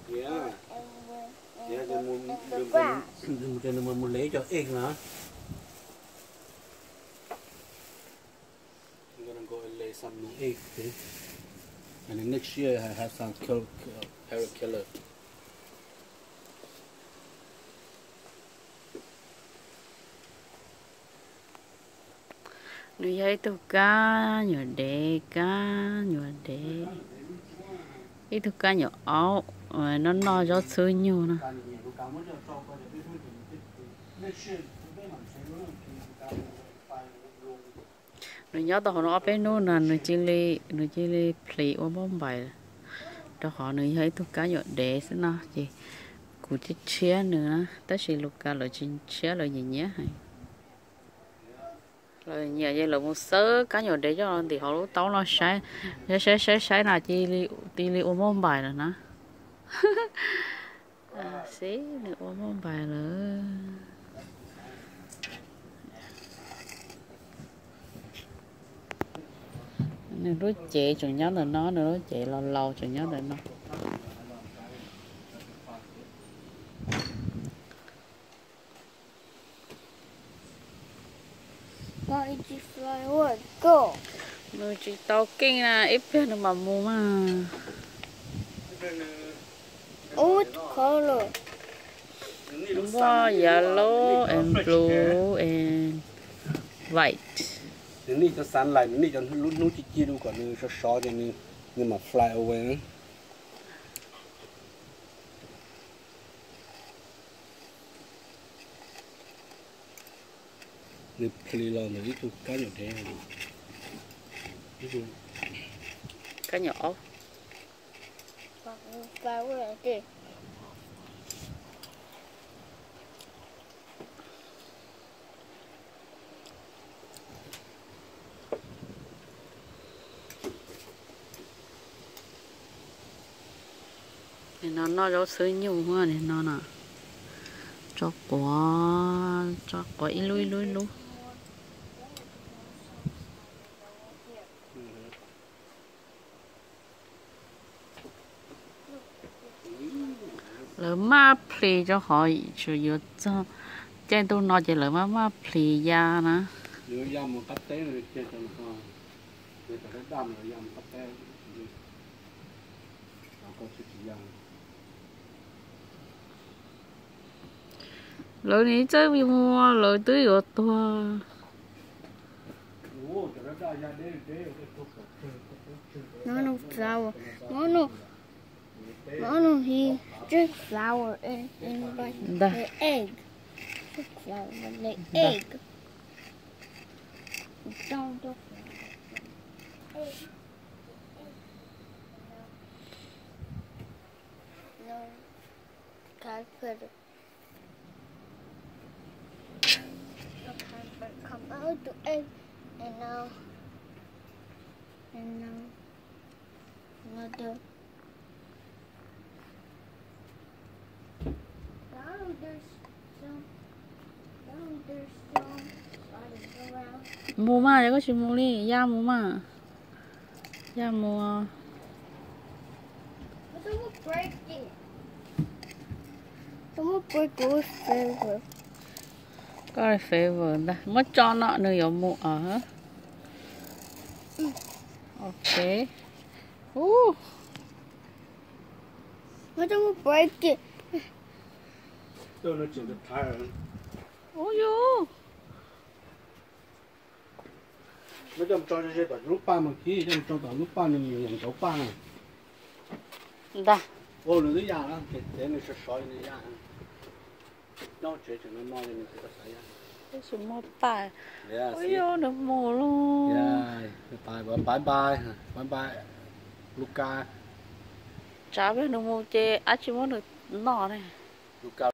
Yeah. Yeah, they mus, they mus, they mus, they mus, mus lay cov egg na. I'm gonna go and lay some new egg, okay? And then next year I have some kil-, uh, parrot killer. Nws yog ib tug kab nyuam dev, kab nyuam dev, ib tug kab nyuam aub, noj noj zaub txhwb nyug no. Nws nyob tau hauv no ob peb hnub no nws cia li, nws cia li plis ua mob npais, rau qhov nws yog ib tug kab nyuam dev xwb no ces kuv tshiab tshiab nws na, tab sis Lukas lawv tsis tshiab, lawv nyiam nyiam heev. Lawv nyiam ces lawv mus xawb kab nyuam dev coj ntim hauv lub taub no saib, saib saib saib saib na cia li ua mob npais lawm na. Xib, nws ua mob npais lawm. Nws lub cev tseem nyob ntawm no, nws lub cev laus laus tseem nyob ntawm no. Nws tsis tau keej na, ib pliag nws mam mus mas. Muaj yellow and blue and white. Nws nej cov sunlight, nws nej cov lub hnub ci ci lug kom nws sov sov ces nws mam fly away. Nws plis los ntawm ib tug kab nyuam dev, ib tug kab nyuam aub. Nim no noj zaub xwb nyuj, nim no no tso quav, tso quav ib lub ib lub ib lub. Lawv maj plis rau qhov tseem yuav txog caij ntuj no ces lawv maj maj plis ya na. Lawv nim txawj mus, lawv twb yuav tuag. No, no flower. No, no. No, no, he drink flower and, and like the egg. Drink flower and the egg. Don't do flower. Egg. No. Can I put it? Come out the egg and now, and now another. Now there's some, now there's some spiders around. Mus mas, yog koj tsis mus li, ya mus mas. Ya mus. Someone break it. Someone break your favor. Koj favor ntag, muab tso no nws yuav mus os. Ok. Uh. Someone break it. Ub yus. Muab coj mus tso ze ze tom lub paj mas kiv, coj mus tso tom lub paj nws mus ncav paj na. Ntag. Ua nws twb ya na, ces nws sov sov nws ya. Nyob tsev tseem no no li nws tsis tau xav ya. Tab sis muaj paj. Ua yus nws mus lauj. Bye bye, bye bye Lukas. Tsam pliag nws mus ces ab tsis muab nws noj ne. Lukas.